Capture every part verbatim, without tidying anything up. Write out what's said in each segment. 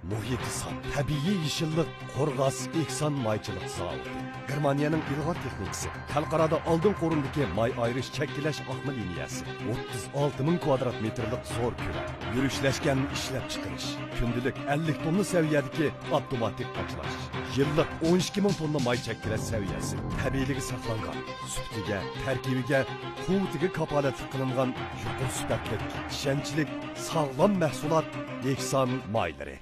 مۇھىتى ساپ، تەبىئىي يېشىللىق، قورغاس ئېھسان مايچىلىق زاۋۇتى. گېرمانىيەنىڭ ئىلغار تېخنىكىسى، خەلقئارادا ئالدىنقى ئورۇندىكى ماي ئايرىش، چەككىلەش ئاقما لىنىيەسى، ئوتتۇز ئالتە مىڭ كۋادرات مېتىرلىق زور كۆلەم، يۈرۈشلەشكەن ئىشلەپچىقىرىش، كۈندىلىك ئەللىك توننا سەۋىيەدىكى ئاپتوماتىك قاچىلاش، يىللىق ئون ئىككى مىڭ توننا ماي چەككىلەش سەۋىيەسى، تەبىئىيلىكى ساقلانغان، سۈپىتىگە، تەركىبىگە، قۇۋۋىتىگە كاپالەتلىك قىلىنغان يۇقىرى سۈپەتلىك، ئىشەنچلىك، ساغلام مەھسۇلات ئېھسان مايلىرى.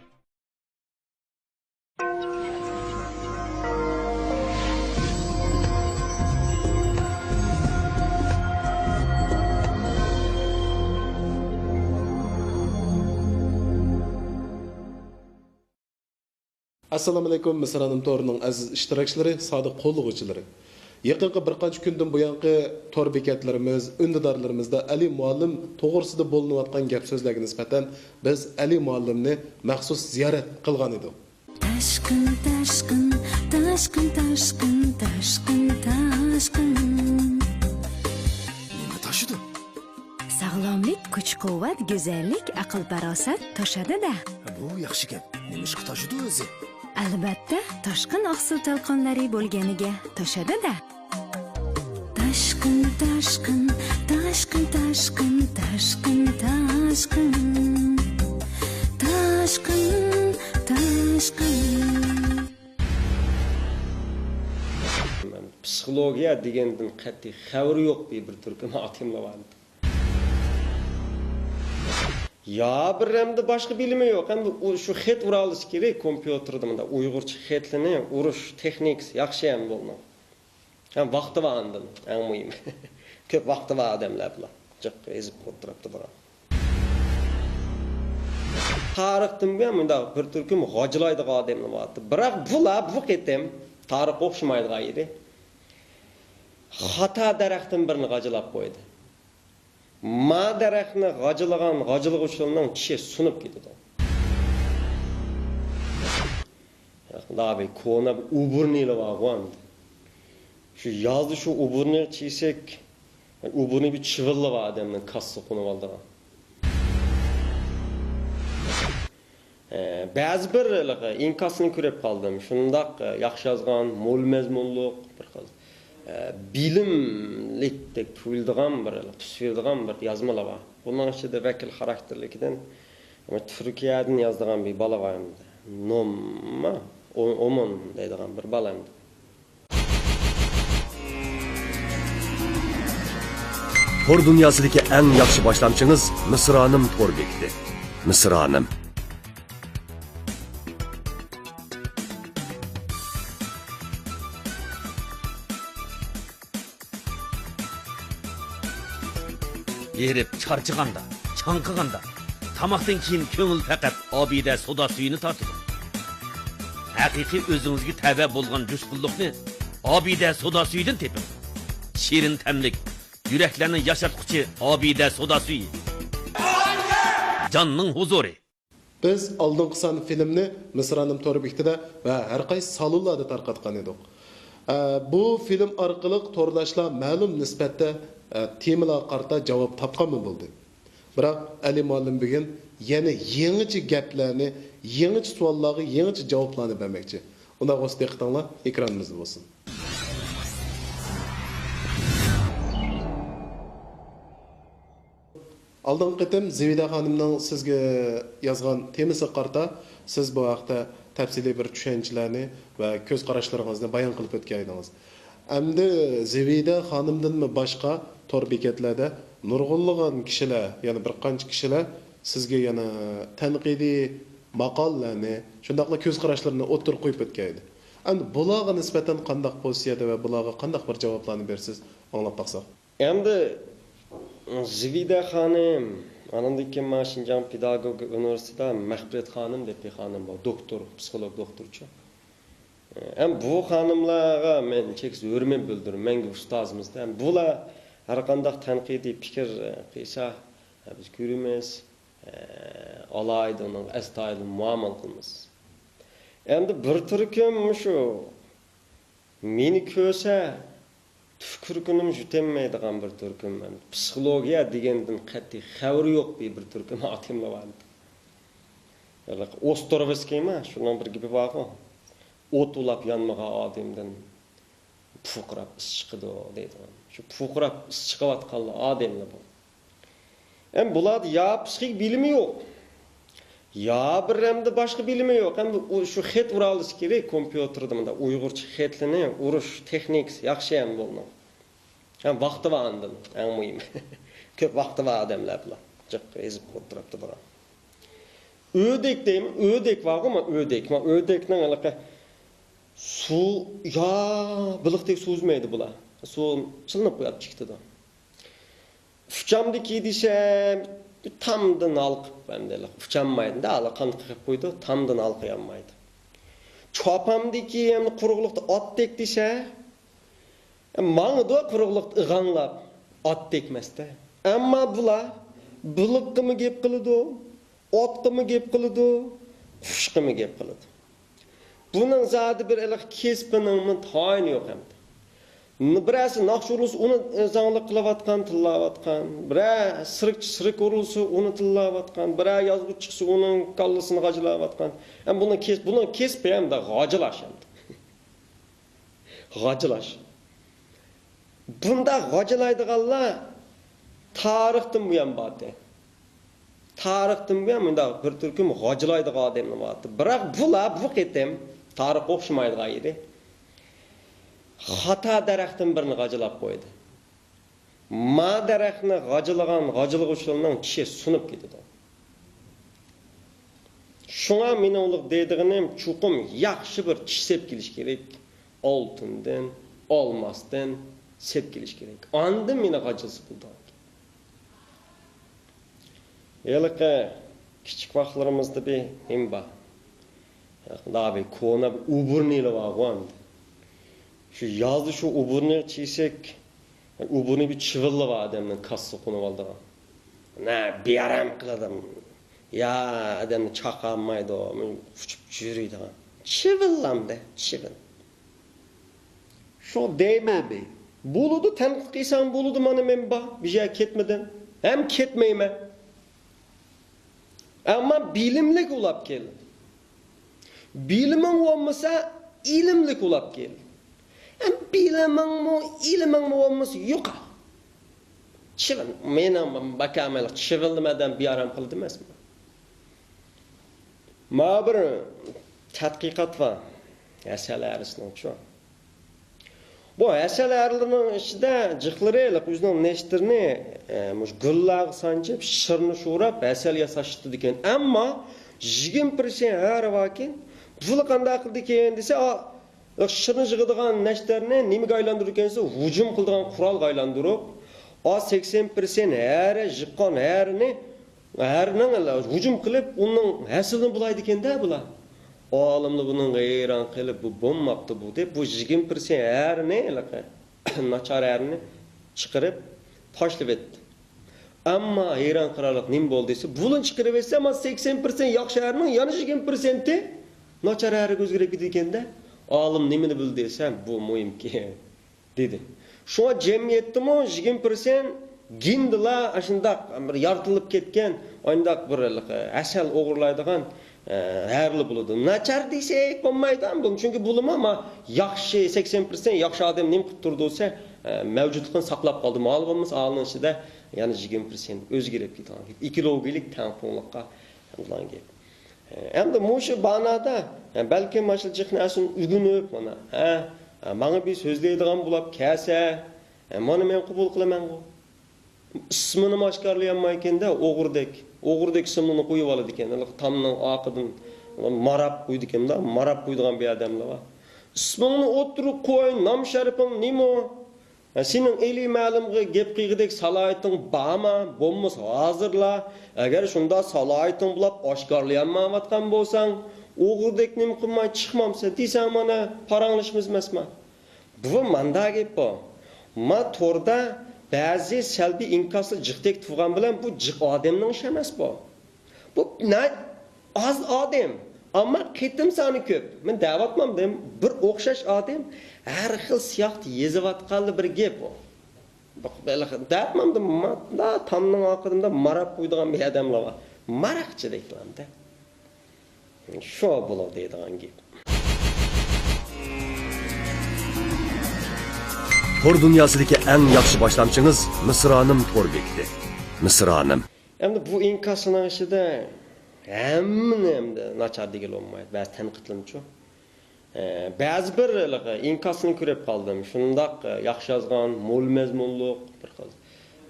ئەسسالامۇئەلەيكۇم، مىسرانىم تورىنىڭ ئەزىز ئىشتىراكچىلىرى، سادىق قوللىغۇچىلىرى. يېقىنقى بىر قانچە كۈندىن بۇيانقى تور بېكەتلىرىمىز، ئۈندىدارلىرىمىزدا ئەلى مۇئەللىم توغرىسىدا بولۇنۇۋاتقان گەپ سۆزلەرگە نىسبەتەن بىز ئەلى مۇئەللىمنى مەخسۇس زىيارەت قىلغان ئىدۇق. تاشقىن، تاشقىن، تاشقىن، تاشقىن، تاشقىن، تاشقىن. نېمە تاشىدۇ؟ ساغلاملىق، كۈچ-قۇۋۋەت، گۈزەللىك، ئەقىل-پاراسەت توشىدۇ-دە. بۇ ياخشى گەپ. نېمىشقا توشىدۇ ئۆزى؟ ئەلۋەتتە، توشقان ئاقسۇ تالقانلىرى بولغىنىگە توشىدۇ-دە. تاشقىن، تاشقىن، تاشقىن، تاشقىن، تاشقىن، تاشقىن. تاشقىن، تاشقىن. پسىخولوگىيە دېگەندىن قەتئىي خەۋىرى يوق بىر، بىر تۈركۈم ئادەملەر بار. يا بىر ئەمدى باشقا بىلىمى يوق. ئەمدى ئۇ شۇ خەت ئۇرالىسى كېرەك، كومپيۇتېردا مۇنداق ئۇيغۇرچە خەتلىنى ئۇرۇش تېخنىكىسى ياخشى ئەمدى ئۇنىڭ. ھەم ۋاقتى بار ئاندىن، ئەڭ مۇھىمى. كۆپ ۋاقتى بار ئادەملەر بۇلار. جىق يېزىپ ئولتۇرۇپ تۇرىدىغان. تارىختىن بۇيان مۇنداق بىر تۈركۈم غاجىلايدىغان ئادەملەر بار. بىراق بۇلار بۇ قېتىم تارىخقا ئوخشىمايدىغان ئىدى. خاتا دەرەختىن بىرنى غاجىلاپ قويدى. ما دەرەخنى غاجىلىغان غاجىلىغۇچىلارنىڭ چىشى سۇنۇپ كېتىدۇ. ياق، دابى كونا بىر ئوبۇرنىلا بارغۇ ئەمدى. شۇ يازدا شۇ ئوبۇرنى چىيسەك، ئوبۇرنى بىر چىۋىنلا بار ئادەمنىڭ كاسىسى قونۇۋالىدىغان. ئە، بەزى بىر ھېلىقى ئىنكاسنى كۆرۈپ قالدىم. شۇنداق، ئە، ياخشى يازغان، مول مەزمۇنلۇق، بىر خىل، ئە، بىلىملىكتەك تۇيۇلىدىغان بىر، ھېلىقى تۈس بېرىدىغان بىر يازمىلار بار. بۇنىڭ ئىچىدە ۋەكىل خاراكتېرلىكىدىن تۈركىيەدىن يازىدىغان بىر بالا بار ئەمدى. نومما، ئو-، ئومون دەيدىغان بىر بالا ئەمدى. تور دۇنياسىدىكى ئەڭ ياخشى باشلامچىڭىز مىسرانىم تور بېكىتى. مىسرانىم. ھېرىپ چارچىغاندا، چاڭقىغاندا، تاماقتىن كېيىن كۆڭۈل پەقەت ئابىدە سودا سۈيىنى تارتىدۇ. ھەقىقىي ئۆزىڭىزگە تەۋە بولغان جۇشقۇنلۇقنى ئابىدە سودا سۈيىدىن تېپىڭ. شېرىن تەملىك، يۈرەكلەرنى ياشارتقۇچى ئابىدە سودا سۈيى. جاننىڭ ھۇزۇرى. بىز ئالدىنقى سان فىلىمنى مىسرانىم تور بېكىتىدە ۋە ھەر قايسى سالونلاردا تارقاتقان ئىدۇق. ئە، بۇ فىلىم ئارقىلىق تورداشلار مەلۇم نىسبەتتە، ئە، تېمىلارغا قارىتا جاۋاب تاپقانمۇ بولدى. بىراق ئەلى مۇئەللىم بۈگۈن يەنە يېڭىچە گەپلەرنى، يېڭىچە سوئاللارغا يېڭىچە جاۋابلارنى بەرمەكچى. ئۇنداق بولسا دىققىتىڭلار ئېكرانىمىزدا بولسۇن. ئالدىنقى قېتىم زىۋىدە خانىمنىڭ سىزگە يازغان تېمىسىغا قارىتا سىز بۇ ھەقتە تەپسىلىي بىر چۈشەنچىلەرنى ۋە كۆز قاراشلىرىڭىزنى بايان قىلىپ ئۆتكەن ئىدىڭىز. ئەمدى زىۋىدە خانىمدىنمۇ باشقا تور بېكەتلەردە نۇرغۇنلىغان كىشىلەر، يەنە بىر قانچە كىشىلەر سىزگە يەنە تەنقىدىي ماقالىلەرنى، شۇنداقلا كۆز قاراشلىرىنى ئوتتۇرىغا قويۇپ ئۆتكەن ئىدى. ئەمدى بۇلارغا نىسبەتەن قانداق پوزىتسىيەدە ۋە بۇلارغا قانداق بىر جاۋابلارنى بېرىسىز، ئاڭلاپ باقساق. ئەمدى زىبىدە خانىم، ئانىڭدىن كېيىن مانا شىنجاڭ پېداگوگىكا ئۇنىۋېرسىتېتىدا مەخپىرەت خانىم دەپ بىر خانىم بار، دوكتور، پسىخولوگ دوكتورچۇ. ئەم بۇ خانىملارغا مەن چەكسىز ھۆرمەت بىلدۈرىمەن، مەڭگۈ ئۇستازىمىزدە. ئەم بۇلار ھەرقانداق تەنقىدىي پىكىر قىلسا، بىز كۆرىمىز، ئالاھىدە ئۇنىڭغا ئەستايىدىل مۇئامىلە قىلىمىز. ئەمدى بىر تۈركۈم مۇشۇ مېنى كۆرسە، تۈف كىركىنىمۇ يۇتەلمەيدىغان بىر تۈركۈم. پسىخولوگىيە دېگەندىن قەتئىي خەۋىرى يوق بىر، بىر تۈركۈم ئادەملەر بار. ھېلىقى ئوستروۋسكىيمۇ، شۇنىڭ بىر گېپى بارغۇ، ئوت ئۇلاپ يانمىغان ئادەمدىن پۇرقىراپ ئىس چىقىدۇ دەيدىغان. شۇ پۇرقىراپ ئىس چىقىۋاتقانلا ئادەملا بۇ. ئەم بۇلاردا يا پسىخىك بىلىمى يوق، يا بىر ئەمدى باشقا بىلىمى يوق. ئەمدى ئۇ شۇ خەت ئۇرالىسى كېرەك، كومپيۇتېردا مۇنداق ئۇيغۇرچە خەتلىنى ئۇرۇش تېخنىكىسى ياخشى ئەمدى بۇنىڭ. ھەم ۋاقتى بار ئاندىن، ئەڭ مۇھىمى. كۆپ ۋاقتى بار ئادەملەر بۇلار. جىق يېزىپ ئولتۇرۇپتۇ بۇلار. ئۆدەك دەيمەن، ئۆدەك بارغۇ، ما ئۆدەك. ما ئۆدەكنىڭ ھېلىقى سۇ، يا بېلىقتەك سۇ ئۈزمەيدۇ بۇلار. سۇ چىلىنىپ قويۇپ چىقىدۇ. ئۇچامدىكى دېسەم، تامدىن ھالقىپ، ئەمدى ئۇچالمايدۇ-دە، ئاللىقانداق قىلىپ قويىدۇ، تامدىن ھالقىيالمايدۇ. چاپامدىكى ئەمدى قۇرۇقلۇقتا ئاتتەك دېسە، ماڭىدۇ قۇرۇقلۇقتا ئىغاڭلاپ، ئات تەگمەستە. ئەمما بۇلار بېلىققىمۇ گەپ قىلىدۇ، ئاتقىمۇ گەپ قىلىدۇ، قۇشقىمۇ گەپ قىلىدۇ. بۇنىڭ زادى بىر ھېلىقى كەسپىنىڭمۇ تايىنى يوق ئەمدى. بىرەرسى ناخشا ئۇرۇلسا، ئۇنى زاڭلىق قىلىۋاتقان، تىللاۋاتقان. بىرەر سىركچى سىرك ئۇرۇلسا، ئۇنى تىللاۋاتقان. بىرەر يازغۇچى چىقسا، ئۇنىڭ كاللىسىنى غاجىلاۋاتقان. ئەمدى بۇنىڭ كەس-، بۇنىڭ كەسپى ئەمدى غاجىلاش ئەمدى. غاجىلاش. بۇنداق غاجىلايدىغانلار تارىختىن بۇيان بارتى. تارىختىن بۇيان مۇنداق بىر تۈركۈم غاجىلايدىغان ئادەملەر بارتى. بىراق بۇلار بۇ قېتىم تارىخ ئوخشىمايدىغان ئىدى. خاتا دەرەختىن بىرنى غاجىلاپ قويدى. ما دەرەخنى غاجىلىغان غاجىلىغۇچىلارنىڭ چىشى سۇنۇپ كېتىدۇ. شۇڭا مېنىڭ ئۇلۇغ دەيدىغىنىم، چوقۇم ياخشى بىر چىش سېپ كېلىش كېرەك. ئالتۇندىن، ئالماستىن سېپ كېلىش كېرەك. ئاندىن مېنى غاجىلىسا بولىدىغان گەپ. ھېلىقى كىچىك ۋاقىتلىرىمىزدا بىر نېمە بار؟ ھېلىقى بىر كونا بىر ئوبۇرنىلار بارغۇ ئەمدى. شۇ يازدا شۇ ئوبۇرنى چىيسەك، ئوبۇرنى بىر چىۋىنلا بار ئادەمنىڭ كاسىسىغا قونۇۋالىدىغان. نە بىئارام قىلىدۇ. يا ئادەمنى چاقالمايدۇ، ئۇچۇپ يۈرىدىغان. چىۋىنلامدە، چىۋىن. شۇ دەيمەنمۇ؟ بولىدۇ، تەنقىد قىلساڭ بولىدۇ، مانا مەن بار، بىر يەرگە كەتمىدىم. ھەم كەتمەيمەن. ئەمما بىلىملىك ئۇلاپ كەل. بىلىمىڭ بولمىسا، ئىلىملىك ئۇلاپ كەل. ھەم بىلىمىڭمۇ، ئىلىمىڭمۇ بولمىسا، يوقال. چىۋىن، مېنىڭ باكامەل چىۋىنلىما ئادەم بىئارام قىلىدۇ ئەمەسمۇ؟ ما بىر تەتقىقات بار. ھەسەل ھەرىسىنىڭچۇ. بۇ ھەسەل ھەرىلىرىنىڭ ئىچىدە جىقلىرى ئۆزىنىڭ نەشتىرىنى، ئە، مۇشۇ گۈللەرگە سانجىپ، شىرنى شوراپ، ھەسەل ياساش ئىشلىتىدىكەن. ئەمما يىگىرمە پىرسەنت ھەرە باركەن. بۇلار قانداق قىلىدىكەن دېسە، ئا، شىرنى يىغىدىغان نەشتەرنى نېمىگە ئايلاندۇرىدىكەن دېسە، ھۇجۇم قىلىدىغان قورالغا ئايلاندۇرۇپ، ئا، سەكسەن پىرسەنت ھەرە، يىغقان ھەرىنى ھەرىنىڭ ھۇجۇم قىلىپ، ئۇنىڭ ھەسىلىنى بۇلايدىكەن-دە بۇلار. ئالىملار بۇنىڭغا ھەيران قېلىپ، بۇ بولماپتۇ بۇ دەپ، بۇ يىگىرمە پىرسەنت ھەرىنى، ھېلىقى ناچار ھەرىنى چىقىرىپ تاشلىۋەتتى. ئەمما ھەيران قالارلىق نېمە بولدى دېسە، بۇلىنى چىقىرىۋەتسە، ئەمما سەكسەن پىرسەنت ياخشى ھەرىنىڭ يەنە يىگىرمە پىرسەنتى ناچار ھەرىگە ئۆزگىرىپ كېتىدىكەن-دە. ئالىم نېمىنى بىلدى دېسە، بۇ مۇھىمكەن. دېدى. شۇڭا جەمئىيەتتىمۇ يىگىرمە پىرسەنت گېندىلا ئاشۇنداق بىر يارتىلىپ كەتكەن، ئانداق بىر ھەسەل ئوغرىلايدىغان، ئە، ھەرىلەر بولىدۇ. ناچار دېسەك بولمايدۇ بۇنى. چۈنكى بۇلىمۇ ما ياخشى، سەكسەن پىرسەنت ياخشى ئادەم نېمە قىلىپ تۇرىدۇ دېسە، ئە، مەۋجۇتلۇقىنى ساقلاپ قالدى. مانا بولمىسا، ئالىنىڭ ئىچىدە يەنە يىگىرمە پىرسەنت ئۆزگىرىپ كېتىدىغان گەپ. ئېكولوگىيەلىك تەڭپۇڭلۇققا قىلىدىغان گەپ. ئەمدى مۇشۇ بانادا، بەلكىم مانا شۇ جىقنى ئەسلىدىن ئۆگىنىپ، مانا، ھە، ماڭا بىر سۆزلەيدىغان بولاپ كەلسە، مانا مەن قوبۇل قىلىمەنغۇ. ئىسمىنىمۇ ئاشكارىلىيالمايكەن-دە، ئوغرىدەك. ئوغرىدەك ئىسىملىرىنى قويۇۋالىدىكەن. ھېلىقى تامنىڭ ئارقىدىن ماراپ قويىدىكەن-دە، ماراپ قويىدىغان بىر ئادەملەر بار. ئىسمىڭنى ئوتتۇرىغا قوي، نام شەرىپىڭ نېمە؟ ھە، سېنىڭ ئېلى مەلۇمغا گەپ قىلغۇدەك سالاھىيىتىڭ بارمۇ؟ بولمىسا ھازىرلا. ئەگەر شۇنداق سالاھىيىتىڭ بولاپ ئاشكارىلىيالمايۋاتقان بولساڭ، ئوغرىدەك نېمە قىلماي چىقمامسەن دېسەڭ، مانا پاراڭلىشىمىز ئەمەسما؟ بۇ ماندا گەپ بۇ. ما توردا بەزى سەلبىي ئىنكاسلار جىقتەك تۇرغان بىلەن بۇ جىق ئادەمنىڭ ئىشى ئەمەس بۇ. بۇ ناھايىتى ئاز ئادەم، ئەمما قېتىم سانى كۆپ. مەن دەۋاتمامدىم، بىر ئوخشاش ئادەم ھەر خىل سىياقتا يېزىۋاتقانلا بىر گەپ ئۇ. دەۋاتمامدىم، ما-، دا تامنىڭ ئارقىدىندا ماراپ قويىدىغان بىر ئادەملەر بار. ماراقچى دەيدىغاندا. شۇ بولۇ دەيدىغان گېپىم. تور دۇنياسىدىكى ئەڭ ياخشى باشلامچىڭىز مىسرانىم تور بېكىتى. مىسرانىم. ئەمدى بۇ ئىنكاسنىڭ ئىچىدە ھەممىنى ئەمدى ناچار دېگىلى بولمايدۇ، بەزى تەنقىدلىرىمچۇ. ئە، بەزى بىر ھېلىقى ئىنكاسنى كۆرۈپ قالدىم. شۇنداق، ئە، ياخشى يازغان، مول مەزمۇنلۇق، بىر خىل،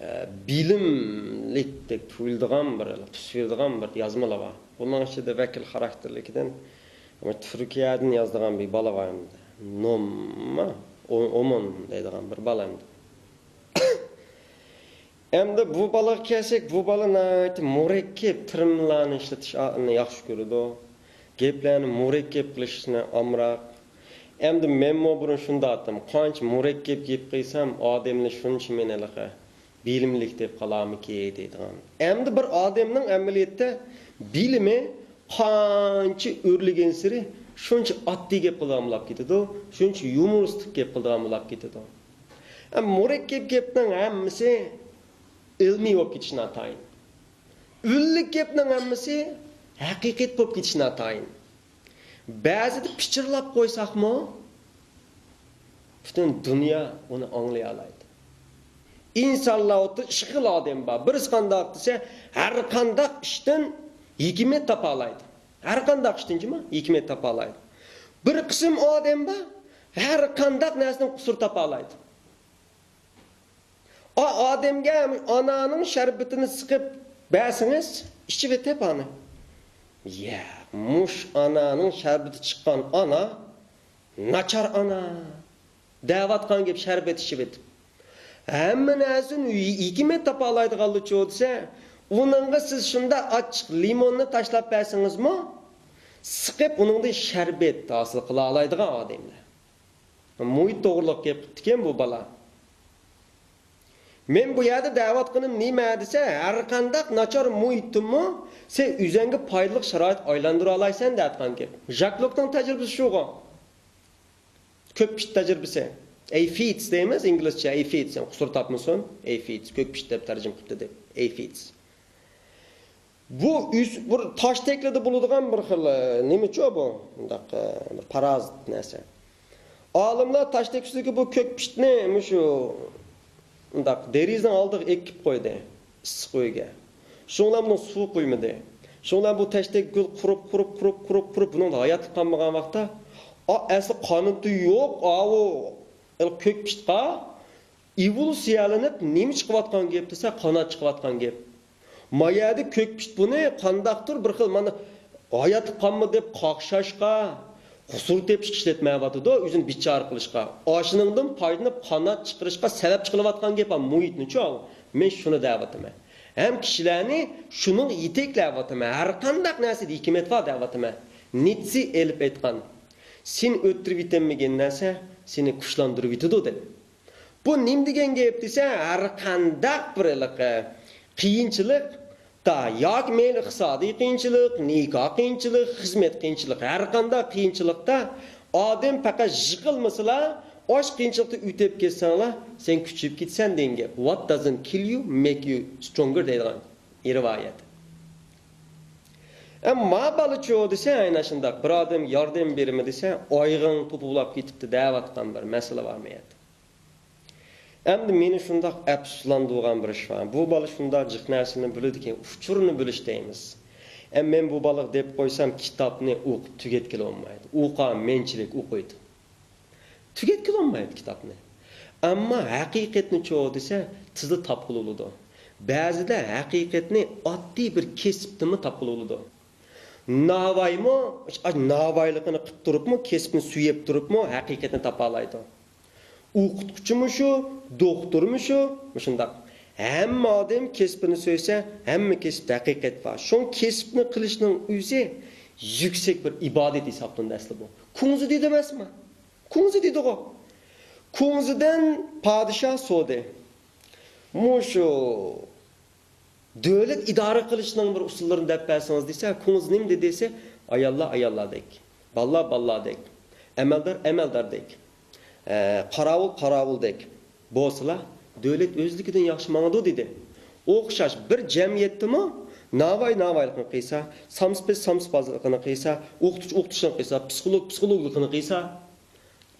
ئە، بىلىملىكتەك تۇيۇلىدىغان بىر، قىستۇرىدىغان بىر يازمىلار بار. بۇنىڭ ئىچىدە ۋەكىل خاراكتېرلىكىدىن تۈركىيەدىن يازىدىغان بىر بالا بار ئەمدى. نومما، ئو-، ئومون دەيدىغان بىر بالا ئەمدى. ئەمدى بۇ بالىغا كەلسەك، بۇ بالا ناھايىتى مۇرەككەپ تېرمىنلارنى ئىشلىتىشنى ياخشى كۆرىدۇ. گەپلەرنى مۇرەككەپ قىلىشنى ئامراق. ئەمدى مەنمۇ بۇرۇن شۇنداق ئاتتىم، قانچە مۇرەككەپ گەپ قىلسام، ئادەملەر شۇنچە مېنى ھېلىقى بىلىملىك دەپ قالارمىكى دەيدىغان. ئەمدى بىر ئادەمنىڭ ئەمەلىيەتتە بىلىمى قانچە ئۆرلىگەنسېرى شۇنچە ئاددىي گەپ قىلىدىغان بولاپ كېتىدۇ، شۇنچە يۇمۇرىستىك گەپ قىلىدىغان بولاپ كېتىدۇ. ئە، مۇرەككەپ گەپنىڭ ھەممىسى ئىلمىي بولۇپ كېتىشى ناتايىن. ئۈنلۈك گەپنىڭ ھەممىسى ھەقىقەت بولۇپ كېتىشى ناتايىن. بەزىدە پىچىرلاپ قويساقمۇ، پۈتۈن دۇنيا ئۇنى ئاڭلىيالايدۇ. ئىنسانلار ئوتتۇرىدا ئىككى خىل ئادەم بار. بىرسى قانداق دېسە، ھەر قانداق ئىشتىن ھېكمەت تاپالايدۇ. ھەر قانداق ئىشتىن جۇمۇ ھېكمەت تاپالايدۇ. بىر قىسىم ئادەم بار، ھەر قانداق نەرسىدىن قۇسۇر تاپالايدۇ. ئا، ئادەمگە ئانانىڭ شەربىتىنى سىقىپ بەرسىڭىز، ئىچىۋېتىپ ئانى. ياق، مۇش ئانانىڭ شەربىتى چىققان ئانا ناچار ئانا. دەۋاتقان گەپ شەربەت ئىچىۋېتىپ. ھەممە نەرسىدىن ھېكمەت تاپالايدىغانلىچۇ دېسە، ئۇنىڭغا سىز شۇنداق ئاچچىق لىموننى تاشلاپ بەرسىڭىزمۇ، سىقىپ ئۇنىڭدىن شەربەت ھاسىل قىلالايدىغان ئادەملەر. مۇھىت توغرىلىق گەپ قىپتىكەن بۇ بالا. مەن بۇ يەردە دەۋاتقىنىم نېمە دېسە، ھەرقانداق ناچار مۇھىتتىنمۇ سەن ئۆزۈڭگە پايدىلىق شارائىت ئايلاندۇرالايسەن دەۋاتقان گەپ. ژاك لوكنىڭ تەجرىبىسى شۇغۇ. كۆك پىشت تەجرىبىسى. ئەيفىدس دەيمىز ئىنگلىزچە، ئەيفىدس. قۇسۇر تاپمىسۇن. ئەيفىدس. كۆك پىشت دەپ تەرجىمە قىپتۇ دەپ. ئەيفىدس. بۇ ئۆس-، بىر تاش تەكلىدە بولىدىغان بىر خىل، ئە، نېمىچۇ بۇ؟ مۇنداق، ئە، بىر پارازىت نەرسە. ئالىملار تاش تەكلىدىكى بۇ كۆك پىشتنى مۇشۇ مۇنداق دېرىزىنىڭ ئالدىغا ئېكىپ قويدى. ئىسسىق ئۆيگە. شۇڭلار بۇنىڭ سۇ قۇيمىدى. شۇڭلار بۇ تاش تەكلى قۇرۇپ، قۇرۇپ، قۇرۇپ، قۇرۇپ، قۇرۇپ، بۇنىڭدا ھاياتلىق قالمىغان ۋاقىتتا، ئا، ئەسلى قانىتى يوق، ئاۋۇ، كۆك پىشتقا ئېۋولۇسىيەلىنىپ نېمە چىقىۋاتقان گەپ دېسە، قانات چىقىۋاتقان گەپ. ما يەردە كۆك پىشت بۇنى قانداقتۇر بىر خىل مانا ھاياتلىق قالمىدى دەپ قاقشاشقا، قۇسۇر تېپىشقا ئىشلەتمەيۋاتىدۇ، ئۆزىنى بىچارە قىلىشقا. ئاشۇنىڭدىن پايدىلىنىپ قانات چىقىرىشقا سەۋەب چىقىۋاتقان گەپ، ھا، مۇھىتنىچۇ. مەن شۇنى دەۋاتىمەن. ھەم كىشىلەرنى شۇنىڭغا يېتەكلەۋاتىمەن. ھەرقانداق نەرسىدە ھېكمەت بار دەۋاتىمەن. نىتسى ئېلىپ ئېيتقان، سېنى ئۆلتۈرۈۋېتەلمىگەن نەرسە سېنى كۈچلەندۈرۈۋېتىدۇ دەپ. بۇ نېمە دېگەن گەپ دېسە، ھەرقانداق بىر ھېلىقى قىيىنچىلىق، تا ياكى مەيلى ئىقتىسادىي قىيىنچىلىق، نىكاھ قىيىنچىلىق، خىزمەت قىيىنچىلىق، ھەرقانداق قىيىنچىلىقتا ئادەم پەقەت يىقىلمىسىلا، ئاش قىيىنچىلىقتىن ئۆتۈپ كەتسەڭلا، سەن كۈچىيىپ كېتىسەن دېگەن گەپ. What doesn't kill you make you stronger دەيدىغان رىۋايەت. ئەمما بالىچۇ دېسە، ئەنە شۇنداق بىر ئادەم ياردەم بېرىمەن دېسە، ئايىغىڭ توپا بولاپ كېتىپتۇ دەۋاتقان بىر مەسىلە بار مەيەردە. ئەمدى مېنى شۇنداق ئەپسۇسلاندۇرغان بىر ئىش بار. بۇ بالا شۇنداق جىق نەرسىنى بىلىدىكەن، ئۇچۇرنى بىلىش دەيمىز. ئەمما مەن بۇ بالىغا دەپ قويسام، كىتابنى ئوقۇپ تۈگەتكىلى بولمايدۇ. ئوقۇغان مەنچىلىك ئوقۇيدۇ. تۈگەتكىلى بولمايدۇ كىتابنى. ئەمما ھەقىقەتنىچۇ دېسە، تېزلا تاپقىلى بولىدۇ. بەزىدە ھەقىقەتنى ئاددىي بىر كەسىپتىنمۇ تاپقىلى بولىدۇ. ناۋايمۇ، ئاش ناۋايلىقىنى قىپ تۇرۇپمۇ، كەسىپنى سۆيۈپ تۇرۇپمۇ ھەقىقەتنى تاپالايدۇ. ئوقۇتقۇچىمۇ شۇ، دوختۇرمۇ شۇ، مۇشۇنداق. ھەممە ئادەم كەسپىنى سۆيسە، ھەممە كەسىپتە ھەقىقەت بار. شۇڭا كەسىپنى قىلىشنىڭ ئۆزى يۈكسەك بىر ئىبادەت ھېسابلىنىدۇ ئەسلى بۇ. كۇڭزى دېدى ئەمەسمۇ؟ كۇڭزى دېدىغۇ. كۇڭزىدىن پادىشاھ سورىدى. مۇشۇ دۆلەت ئىدارە قىلىشنىڭ بىر ئۇسۇللىرىنى دەپ بەرسىڭىز دېسە، كۇڭزى نېمە دېدى دېسە، ئاياللار ئاياللاردەك، بالىلار بالىلاردەك، ئەمەلدار ئەمەلداردەك، ئە، قاراۋۇل قاراۋۇلدەك بولسىلا، دۆلەت ئۆزلۈكىدىن ياخشى ماڭىدۇ دېدى. ئوخشاش بىر جەمئىيەتتىمۇ ناۋاي ناۋايلىقىنى قىلسا، سامسىپىز سامسىپازلىقىنى قىلسا، ئوقۇتقۇچى ئوقۇتقۇچىلىقىنى قىلسا، پسىخولوگ پسىخولوگلۇقىنى قىلسا،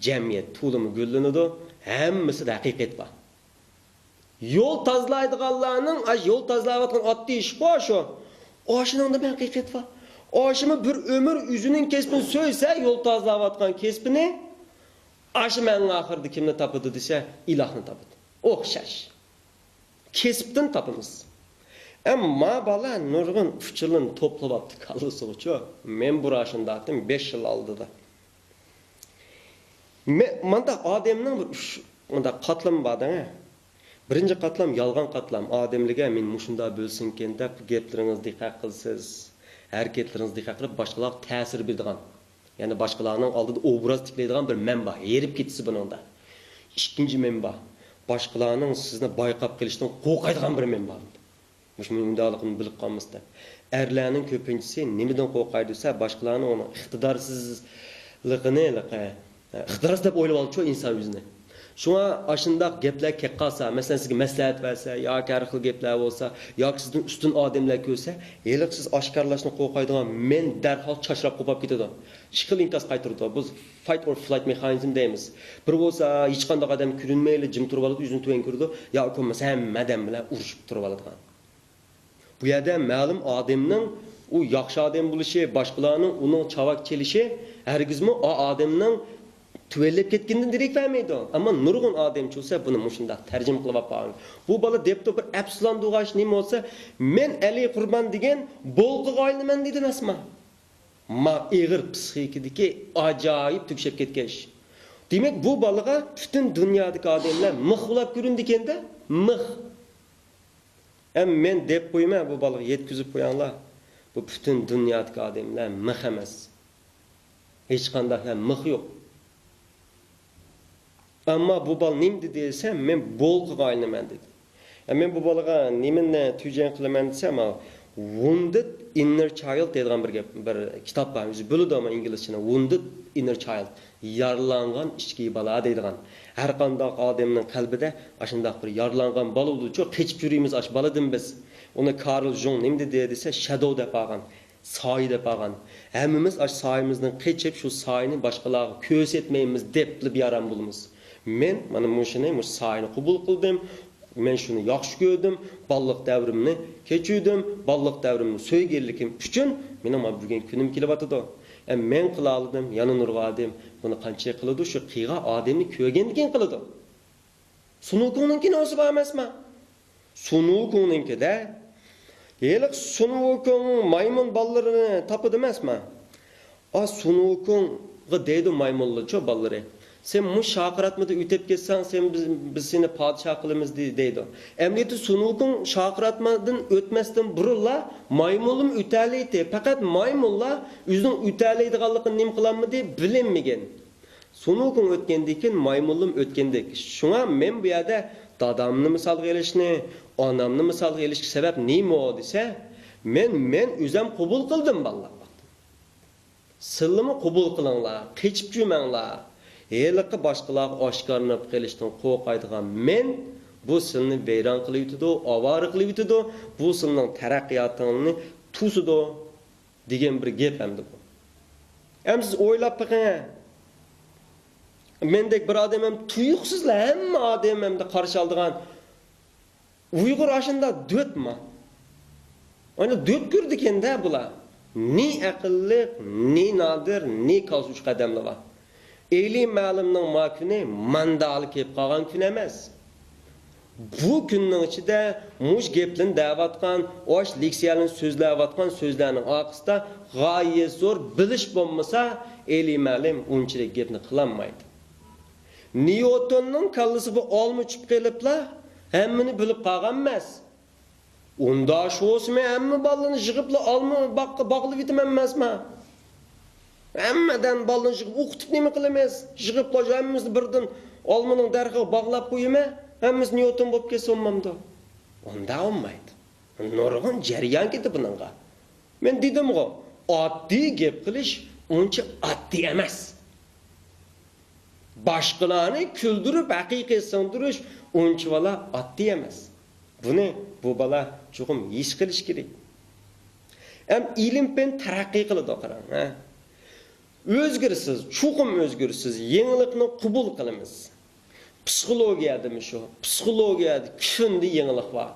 جەمئىيەت تولىمۇ گۈللىنىدۇ. ھەممىسىدە ھەقىقەت بار. يول تازىلايدىغانلارنىڭ، ئاشۇ يول تازىلاۋاتقان ئاددىي ئىشقۇ شۇ. ئاشۇنىڭدا مەن ھەقىقەت بار. ئاشۇمۇ بىر ئۆمۈر ئۆزىنىڭ كەسپىنى سۆيسە، يول تازىلاۋاتقان كەسپىنى، ئاشۇ مەننىڭ ئاخىرىدا كىمنى تاپىدۇ دېسە، ئىلاھنى تاپىدۇ. ئوخشاش. كەسىپتىن تاپىمىز. ئەمما بالا نۇرغۇن ئۇچۇرلىرىنى توپلىۋاپتۇ كاللىسىغىچۇ. مەن بۇرا شۇنداقتىم بەش يىل ئالدىدا. مە-، مانداق ئادەمنىڭ بىر ئۈچ، مانداق قاتلىمى بار دەڭە. بىرىنچى قاتلام يالغان قاتلام. ئادەملەرگە مەن مۇشۇنداق بولسۇنكەن دەپ گەپلىرىڭىزنى دىققەت قىلىسىز. ھەرىكەتلىرىڭىزنى دىققەت قىلىپ باشقىلارغا تەسىر بېرىدىغان. يەنى باشقىلارنىڭ ئالدىدا ئوبراز تىكلەيدىغان بىر مەنبە، ھېرىپ كېتىسىز بۇنىڭدا. ئىككىنچى مەنبە، باشقىلارنىڭ سىزنى بايقاپ قېلىشتىن قورقايدىغان بىر مەنبە. مۇشۇ مۇنداقلىقىنى بىلىپ قالمىسا دەپ. ئەرلەرنىڭ كۆپىنچىسى نېمىدىن قورقايدۇ دېسە، باشقىلارنىڭ ئۇنىڭ ئىقتىدارسىزلىقىنى، ئىقتىدارسىز دەپ ئويلىۋالىدۇچۇ ئىنسان ئۆزىنى. شۇڭا ئاشۇنداق گەپلەر كەپ قالسا، مەسىلەن، سىزگە مەسلىھەت بەرسە ياكى ھەر خىل گەپلەر بولسا، ياكى سىزدىن ئۈستۈن ئادەملەر كۆرسە، ھېلىقى سىز ئاشكارىلاشنى قورقايدىغان مەن دەرھال چاچراپ قوپاپ كېتىدۇ. ئىككى خىل ئىنكاس قايتۇرىدۇ. بۇ fight or flight mechanizm دەيمىز. بىر بولسا ھېچقانداق ئادەم كۆرۈنمەيلا جىم تۇرۇۋالىدۇ، يۈزىنى تۆۋەن كۆرىدۇ، ياكى بولمىسا ھەممە ئادەم بىلەن ئۇرۇشۇپ تۇرۇۋالىدىغان. بۇ يەردە مەلۇم ئادەمنىڭ ئۇ ياخشى ئادەم بولۇشى، باشقىلارنىڭ ئۇنىڭ چاۋاك چېلىشى ھەرگىزمۇ ئا ئادەمنىڭ تۆۋەنلەپ كەتكىنىدىن دېرەك بەرمەيدۇ. ئەمما نۇرغۇن ئادەم چۈشسە بۇنى مۇشۇنداق تەرجىمە قىلىپ قالغان. بۇ بالا دەپتۇ، بىر ئەپسۇسلاندۇرغاچ نېمە بولسا، مەن ئەلى قۇربان دېگەن بولقىغا ئايلىنىمەن دېدى ئەمەسمۇ. ما ئېغىر پسىخىكىدىكى ئاجايىپ تۈگىشىپ كەتكەن ئىش. دېمەك، بۇ بالىغا پۈتۈن دۇنيادىكى ئادەملەر مىخ بولاپ كۆرۈندىكەندە، مىخ. ئەم، مەن دەپ قويىمەن، بۇ بالىغا يەتكۈزۈپ قوياڭلار. بۇ پۈتۈن دۇنيادىكى ئادەملەر مىخ ئەمەس. ھېچقانداق ھەم مىخ يوق. ئەمما بۇ بالا نېمە دېدى دېسە، مەن بولقىغا ئايلىنىمەن دېدى. ئە، مەن بۇ بالىغا نېمىنى تۈجەن قىلىمەن دېسە، مانا، Wounded Inner Child دەيدىغان بىر گەپ، بىر كىتاب بار. ئۆزى بىلىدۇ ئەمما ئىنگلىزچىنى. Wounded Inner Child. يارىلانغان ئىچكى بالا دەيدىغان. ھەر قانداق ئادەمنىڭ قەلبىدە ئاشۇنداق بىر يارىلانغان بالا بولىدۇچۇ، قېچىپ يۈرىمىز ئاش بالىدىن بىز. ئۇنى كارل جۇڭ نېمە دېدى دېسە، شادو دەپ ئالغان. سايە دەپ ئالغان. ھەممىمىز ئاشۇ سايىمىزدىن قېچىپ، شۇ سايىنى باشقىلارغا كۆرسەتمەيمىز دەپلا بىئارام بولىمىز. مەن مانا مۇشۇنى، مۇشۇ سايىنى قوبۇل قىلدىم. مەن شۇنى ياخشى كۆردۈم. بالىلىق دەۋرىمنى كەچۈردۈم. بالىلىق دەۋرىمنى سۆيگەنلىكىم ئۈچۈن مېنىڭ مانا بۈگۈن كۈنۈم كېلىۋاتىدۇ. ئە، مەن قىلالىدىم، يەنە نۇرغۇن ئادەم بۇنى قانچىلىك قىلىدۇ؟ شۇ قىلغان ئادەمنى كۆرگەندىن كېيىن قىلىدۇ. سۇنۇكۇڭنىڭكى نوسى بار ئەمەسما؟ سۇنۇكۇڭنىڭكىدە، ھېلىقى سۇنۇكۇڭ مايمۇن بالىلىرىنى تاپىدۇ ئەمەسما؟ ئا، سۇنۇكۇڭغا دەيدۇ مايمۇنلارچۇ بالىلىرى. سەن مۇشۇ شارقىراتمىدىن ئۆتۈپ كەتسەڭ، سەن بىز، بىز سېنى پادىشاھ قىلىمىز دەي-، دەيدۇ. ئەمەلىيەتتە سۇنۇكۇڭ شارقىراتمىدىن ئۆتمەستىن بۇرۇنلا مايمۇنلىمۇ ئۆتەلەيتتى. پەقەت مايمۇنلار ئۆزىنىڭ ئۆتەلەيدىغانلىقىنى نېمە قىلالمىدى؟ بىلەلمىگەن. سۇنۇكۇڭ ئۆتكەندىن كېيىن مايمۇنلىرىمۇ ئۆتكەندەك. شۇڭا مەن بۇ يەردە دادامنى مىسالغا ئېلىشنى، ئانامنى مىسالغا ئېلىشقا سەۋەب نېمە دېسە، مەن، مەن ئۆزۈم قوبۇل قىلدىم بالىلار. سىلىمۇ قوبۇل قىلىڭلار، قېچىپ جۈرمەڭلار. ھېلىقى باشقىلارغا ئاشكارىلىنىپ قېلىشتىن قورقايدىغان مەن بۇ سىلىنى ۋەيران قىلىۋېتىدۇ، ئاۋارە قىلىۋېتىدۇ، بۇ سىلىنىڭ تەرەققىياتىڭنى توسىدۇ. دېگەن بىر گەپ ئەمدى بۇ. ئەمدى سىز ئويلاپ بېقىڭ. مەندەك بىر ئادەم ھەم تۇيۇقسىزلا ھەممە ئادەم ئەمدى قارشى ئالىدىغان ئۇيغۇر ئاشۇنداق دۆتما. ئانا دۆت كۆرىدىكەن-دە بۇلار. نى ئەقىللىق، نى نادىر، نى كالسۇچ قەدەملى بار. ئەلى مەلۇمنىڭ ما كۈنى ماندالا كېلىپ قالغان كۈن ئەمەس. بۇ كۈننىڭ ئىچىدە مۇشۇ گەپلەرنى دەۋاتقان، ئاش لېكسىيەلەرنى سۆزلەۋاتقان سۆزلەرنىڭ ئارقىسىدا غايەت زور بىلىش بولمىسا، ئەلى مەلۇم ئۇنچىلىك گەپنى قىلالمايدۇ. نيۇتوننىڭ كاللىسىغا ئالما چۈشۈپ قېلىپلا ھەممىنى بىلىپ قالغان ئەمەس. ئۇنداق شۇ بولسىمۇ ھەممە بالىنى يىغىپلا ئالما باغقا باغلىۋېتىمەن ئەمەسما؟ ھەممىدىن بالىنى يىغىپ ئوقۇتۇپ نېمە قىلىمىز؟ يىغىپلا ھەممىمىزنى بىردىن ئالمىنىڭ دەرىخىگە باغلاپ قويىمەن، ھەممىمىز نيۇتون بولۇپ كەتسە بولمامدۇ؟ ئۇنداق بولمايدۇ. نۇرغۇن جەريان كېتىدۇ بۇنىڭغا. مەن دېدىمغۇ، ئاددىي گەپ قىلىش ئۇنچە ئاددىي ئەمەس. باشقىلارنى كۈلدۈرۈپ ھەقىقەت سىڭدۈرۈش ئۇنچىۋالا ئاددىي ئەمەس. بۇنى بۇ بالا چوقۇم ھېس قىلىشى كېرەك. ئەم ئىلىم-پەن تەرەققىي قىلىدۇ، قاراڭ، ھە. ئۆزگىرىسىز، چوقۇم ئۆزگىرىسىز، يېڭىلىقنى قوبۇل قىلىمىز. پسىخولوگىيەدىمۇ شۇ. پسىخولوگىيەدە كۈندە يېڭىلىق بار.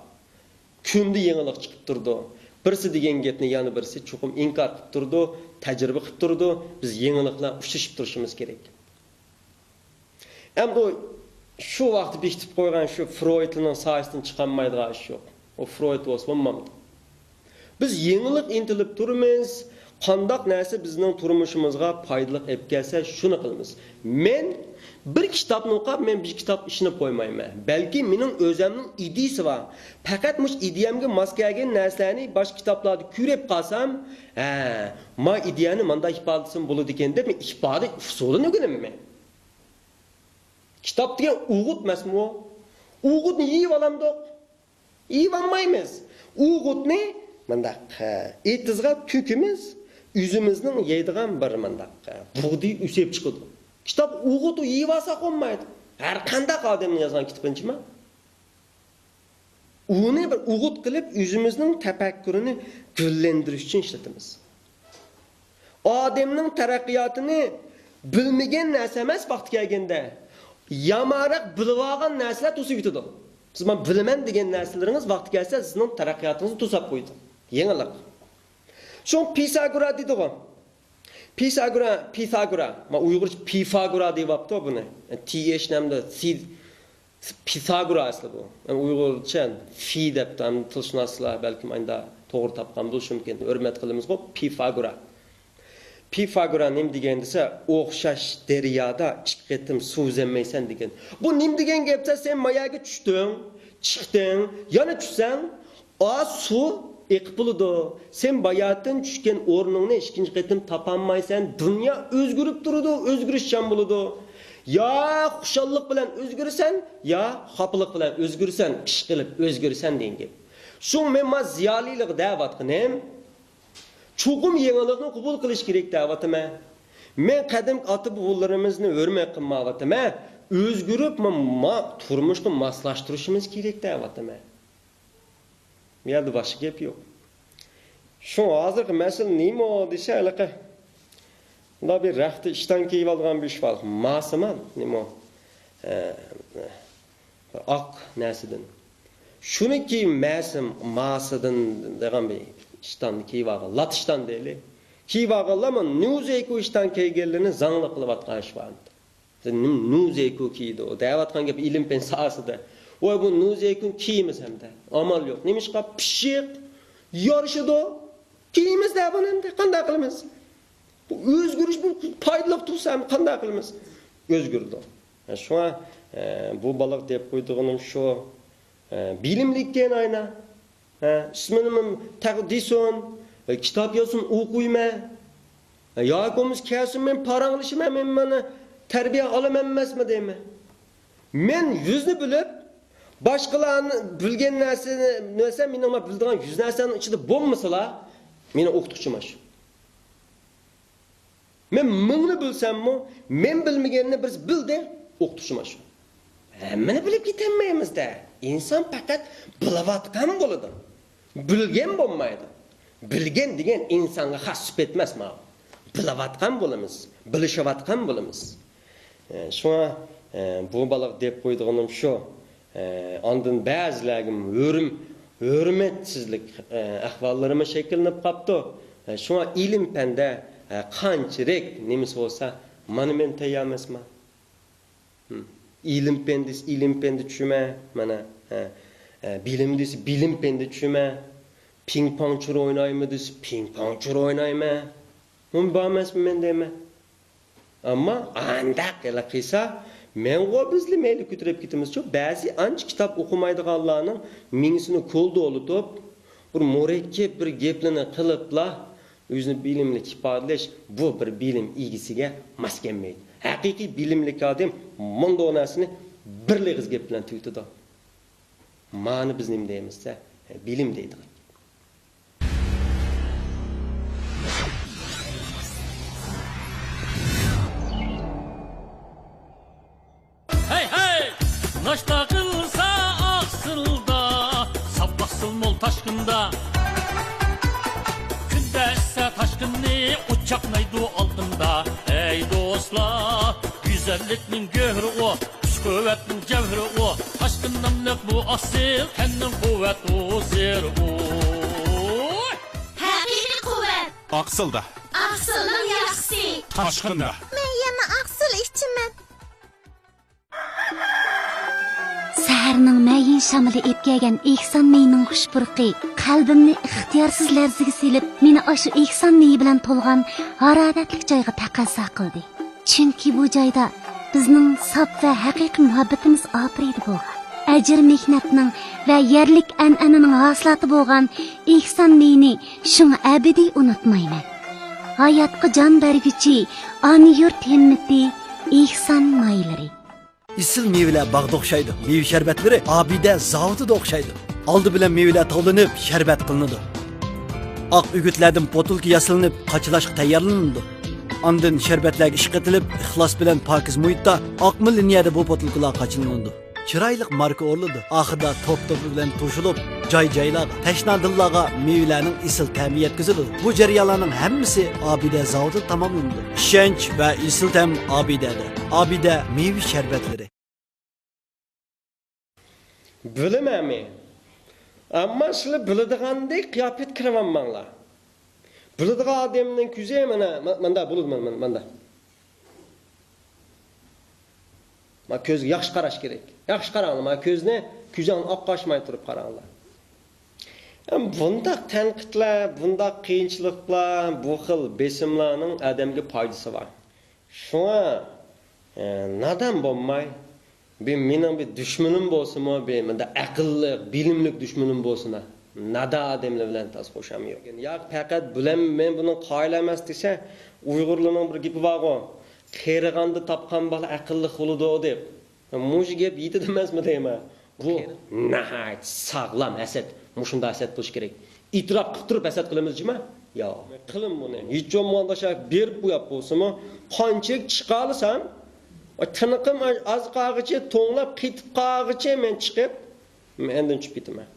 كۈندە يېڭىلىق چىقىپ تۇرىدۇ. بىرسى دېگەن گەپنى يەنە بىرسى چوقۇم ئىنكار قىلىپ تۇرىدۇ، تەجرىبە قىلىپ تۇرىدۇ. بىز يېڭىلىق بىلەن ئۇچرىشىپ تۇرۇشىمىز كېرەك. ئەمدى ئۇ شۇ ۋاقىتتا بېكىتىپ قويغان شۇ فرويدلارنىڭ سايىسىدىن چىقالمايدىغان ئىش يوق. ئۇ فرويد بولسا بولمامدۇ؟ بىز يېڭىلىق ئىنتىلىپ تۇرىمىز. قانداق نەرسە بىزنىڭ تۇرمۇشىمىزغا پايدىلىق ئېلىپ كەلسە، شۇنى قىلىمىز. مەن بىر كىتابنى ئوقۇپ، مەن بىر كىتاب ئىشىنىپ قويمايمەن. بەلكى مېنىڭ ئۆزەمنىڭ ئىدىيىسى بار. پەقەت مۇشۇ ئىدىيەمگە ماس كەلگەن نەرسىلەرنى باشقا كىتابلاردا كۆرۈپ قالسام، ھە، ما ئىدىيەنى مانداق ئىپادىلىسەم بولىدىكەن دەپ، مەن ئىپادە ئۇسۇلىنى ئۆگىنىمەن. كىتاب دېگەن ئوغۇت ئەمەسمۇ؟ ئوغۇتنى يېيىۋالامدۇق؟ يېيىۋالمايمىز. ئوغۇتنى مۇنداق، ھە، ئېتىزغا تۆكىمىز، ئۆزىمىزنىڭ يەيدىغان بىر مۇنداق، ھە، بۇغدىيى ئۆسۈپ چىقىدۇ. كىتاب ئوغۇتى يېيىۋالساق بولمايدۇ. ھەر قانداق ئادەمنىڭ يازغان كىتابىنىچىما؟ ئۇنى بىر ئوغۇت قىلىپ، ئۆزىمىزنىڭ تەپەككۇرىنى گۈللەندۈرۈش ئۈچۈن ئىشلىتىمىز. ئادەمنىڭ تەرەققىياتىنى بىلمىگەن نەرسە ئەمەس، ۋاقتى كەلگەندە يامانراق بىلىۋالغان نەرسىلەر توسۇۋېتىدۇ. سىز مانا بىلىمەن دېگەن نەرسىلىرىڭىز ۋاقتى كەلسە سىزنىڭ تەرەققىياتىڭىزنى توساپ قويىدۇ. يېڭىلىق. شۇڭا پىساگورا دېدىغۇ. پىساگورا، پىساگورا. ما ئۇيغۇرچە پىفاگورا دەۋاپتۇ بۇنى. تى ئېچ نەمدە سى، پىساگورا ئەسلى بۇ. ئۇيغۇرچە فى دەپتۇ. ھەم تىلشۇناسلار بەلكىم ئاينىدا توغرا تاپقان بولۇشى مۇمكىن. ھۆرمەت قىلىمىزغۇ پىفاگورا. پىفاگورا نېمە دېگەن دېسە، ئوخشاش دەريادا ئىككى قېتىم سۇ ئۈزەلمەيسەن دېگەن. بۇ نېمە دېگەن گەپ دېسە، سەن ما يەرگە چۈشتۈڭ، چىقتىڭ، يەنە چۈشسەڭ، ئا، سۇ ئېقىپ بولىدۇ. سەن باياتىن چۈشكەن ئورنۇڭنى ئىككىنچى قېتىم تاپالمايسەن. دۇنيا ئۆزگىرىپ تۇرىدۇ، ئۆزگىرىشچان بولىدۇ. يا خۇشاللىق بىلەن ئۆزگىرىسەن، يا خاپىلىق بىلەن ئۆزگىرىسەن، ئىشقىلىپ ئۆزگىرىسەن دېگەن گەپ. شۇڭا مەن ما زىيالىيلارغا دەۋاتقىنىم، چوقۇم يېڭىلىقنى قوبۇل قىلىش كېرەك دەۋاتىمەن. مەن قەدىمكى ئاتا-بوۋىلىرىمىزنى ھۆرمەت قىلمايۋاتىمەن. ئۆزگىرىپ، ما، ما، تۇرمۇشقا ماسلاشتۇرۇشىمىز كېرەك دەۋاتىمەن. بۇ يەردە باشقا گەپ يوق. شۇڭا ھازىرقى مەسىلە نېمە دېسە، ھېلىقى مۇنداق بىر رەختە ئىشتان كىيىۋالغان بىر ئىش بار. ماسىمان، نېمە؟ ئە، ئاق نەرسىدىن. شۇنى كىيىم مەسىم ماسىدىن دېگەن بىر ئىشتاننى كىيىۋالغان، لات ئىشتان دەيلى. كىيىۋالغانلار مانا نۇزېكۇ ئىشتان كىيگەنلىرىنى زاڭلىق قىلىۋاتقان ئىش بار. نۇزېكۇ كىيىدۇ دەۋاتقان گەپ ئىلىم پەن ساھەسىدە. ۋاي بۇ نۇزېكۇ كىيىمىز ھەمدە. ئامال يوق. نېمىشقا؟ پىششىق، يارىشىدۇ. كىيىمىز دە بۇنى ئەمدى. قانداق قىلىمىز؟ بۇ ئۆزگىرىش بۇ پايدىلىق تۇرسا ھەم قانداق قىلىمىز؟ ئۆزگىرىدۇ. شۇڭا، ئە، بۇ بالىغا دەپ قويىدىغىنىم شۇ. ئە، بىلىملىككەن ئاينا. ھە، ئىسمىنىمۇ تەق-، دېسۇن، ئە، كىتاب يازسۇن، ئوقۇيمەن. ئە، ياكى بولمىسا كەلسۇن، مەن پاراڭلىشىمەن، مەن مانا تەربىيە ئالىمەن ئەمەسمۇ دەيمەن. مەن يۈزنى بىلىپ، باشقىلارنى بىلگەن نەرسىنى، نەرسە مېنىڭ بىلىدىغان يۈز نەرسەمنىڭ ئىچىدە بولمىسىلا، مېنىڭ ئوقۇتقۇچىم ئاشۇ. مەن مىڭنى بىلسەممۇ، مەن بىلمىگەننى بىرسى بىلدى، ئوقۇتقۇچىم ئاشۇ. ھەممىنى بىلىپ كېتەلمەيمىز-دە. ئىنسان پەقەت بىلىۋاتقان بولىدۇ. بىلگەن بولمايدۇ. بىلگەن دېگەن ئىنسانغا خاس سۈپەت ئەمەس ماۋۇ. بىلىۋاتقان بولىمىز، بىلىشىۋاتقان بولىمىز. ئە، شۇڭا، ئە، بۇ بالىغا دەپ قويىدىغىنىم شۇ. ئە، ئاندىن بەزىلەرگە ھۆرم-، ھۆرمەتسىزلىك، ئە، ئەھۋاللىرىمۇ شەكىللىنىپ قاپتۇ. ئە، شۇڭا ئىلىم پەندە، ئە، قانچىلىك نېمىسى بولسا، مانا مەن تەييار ئەمەسمەن. ھىم. ئىلىم پەن دېسە، ئىلىم پەندە چۈشىمەن، مانا، ھە. ئە، بىلىم دېسە، بىلىم پەندە چۈشىمەن. پىڭ پاڭ چۇر ئوينايمەن دېسە، پىڭ پاڭ چۇر ئوينايمەن. مۇنبار ئەمەسمۇ مەن دەيمەن. ئەمما ئانداق ھېلى قىلسا، مەنغۇ بىزلا مەيلى كۆتۈرۈپ كېتىمىزچۇ. بەزى ئانچە كىتاب ئوقۇمايدىغانلارنىڭ مېڭىسىنى كولدۇۋېتىپ، بىر مۇرەككەپ بىر گەپلىرىنى قىلىپلا، ئۆزىنى بىلىملىك ئىپادىلەش، بۇ بىر بىلىم ئىگىسىگە ماس كەلمەيدۇ. ھەقىقىي بىلىملىك ئادەم مۇنداق نەرسىنى بىر ئېغىز گەپ بىلەن تۈگىتىدۇ. مانى بىز نېمە دەيمىز دېسە، بىلىم دەيدىغان. ھەي، ھەي! ناشتا قىلسا ئاقسىلدا، ساپ ئاقسىل مول تاشقىندا. كۈن چاقنايدۇ ئالدىمدا، ئەي دوستلار، گۈزەللىكنىڭ گۆھىرى ئۇ، كۈچ-قۇۋۋەتنىڭ جەۋھىرى ئۇ، تاشقىن ناملىق بۇ ئاسىل تەننىڭ قۇۋۋەت ھوزۇرى ئۇ. ھەقىقىي قۇۋۋەت. ئاقسىلدا. ئاقسىلنىڭ ياخشىسى. تاشقىندا. مەن يەنە ئاقسىل ئىچىمەن. سەھەرنىڭ مەيىن شامىلى ئېلىپ كەلگەن ئېھسان مېيىنىڭ خۇش پۇرىقى قەلبىمنى ئىختىيارسىز لەرزىگە سېلىپ، مېنى ئاشۇ ئېھسان مېيى بىلەن تولغان ھارارەتلىك جايغا تەقەززا قىلدى. چۈنكى بۇ جايدا بىزنىڭ ساپ ۋە ھەقىقىي مۇھەببىتىمىز ئاپىرىدە بولغان. ئەجىر مېھنەتنىڭ ۋە يەرلىك ئەنئەنىنىڭ ھاسىلاتى بولغان ئېھسان مېيىنى شۇڭا ئەبەدىي ئۇنتۇمايمەن. ھاياتقا جان بەرگۈچى ئانا يۇرت ھىممىتى، ئېھسان مايلىرى. ئېسىل مېۋىلەر باغدا ئوخشايدۇ، مېۋە شەربەتلىرى ئابىدە زاۋۇتىدا ئوخشايدۇ. ئالدى بىلەن مېۋىلەر تاۋلىنىپ، شەربەت قىلىنىدۇ. ئاق ئۆگۈتلەردىن پوتۇلكا ياسىلىنىپ، قاچىلاشقا تەييارلىنىدۇ. ئاندىن شەربەتلەرگە ئىشقا ئېتىلىپ، ئىخلاس بىلەن پاكىز مۇھىتتا ئاقمۇ لىنىيەدە بۇ پوتۇلكىلار قاچىلىنىدۇ. چىرايلىق ماركا ئورۇلىدۇ. ئاخىرىدا توپ-توپى بىلەن توشۇلۇپ، جاي-جايلارغا، تەشنا دىللارغا مېۋىلەرنىڭ ئېسىل تەمى يەتكۈزۈلىدۇ. بۇ جەريانلارنىڭ ھەممىسى ئابىدە زاۋۇتىدا تاماملىنىدۇ. ئىشەنچ ۋە ئېسىل تەم ئابىدەدە. ئابىدە مېۋە شەربەتلىرى. بىلىمەنمۇ؟ ئەمما سىلەر بىلىدىغاندەك قىياپەت كىرىۋالماڭلار. بىلىدىغان ئادەمنىڭ كۆزى مانا، ما-، ماندا بولىدۇ، مانا، مانا، ماندا. ما كۆزگە ياخشى قاراش كېرەك. ياخشى قاراڭلار، ما كۆزنى، كۆزۈڭنى ئاققا ئاچماي تۇرۇپ قاراڭلار. ئەم، بۇنداق تەنقىدلەر، بۇنداق قىيىنچىلىقلار، بۇ خىل بېسىملارنىڭ ئادەمگە پايدىسى بار. شۇڭا، ئە، نادان بولماي، بىر مېنىڭ بىر دۈشمىنىم بولسىمۇ، بىر مۇنداق ئەقىللىق، بىلىملىك دۈشمىنىم بولسۇن ھە. نادان ئادەملەر بىلەن تاس قوشام يوق. ياق، پەقەت بۇلار مەن بۇنىڭ قايىل ئەمەس دېسە، ئۇيغۇرلارنىڭ بىر گېپى بارغۇ، «قېرىغاندا تاپقان بالا ئەقىللىق بولىدۇ» دەپ. مۇشۇ گەپ يېتىدۇ ئەمەسمۇ دەيمەن. بۇ ناھايىتى ساغلام ھەسەت. مۇشۇنداق ھەسەت قىلىش كېرەك. ئېتىراپ قىلىپ تۇرۇپ ھەسەت قىلىمىز جۇما؟ ياق. قىلىن بۇنى. ھېچ بولمىغاندا شۇ بېرىپ قويۇپ بولسىمۇ، قانچىلىك چىقالىسام، تىنىقىم ئاز قالغىچە، توڭلاپ قېتىپ قالغىچە مەن چىقىپ، مەن ئاندىن چۈشۈپ كېتىمەن.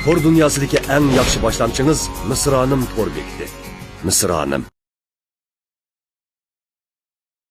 تور دۇنياسىدىكى ئەڭ ياخشى باشلامچىڭىز مىسرانىم تور بېكىتى. مىسرانىم.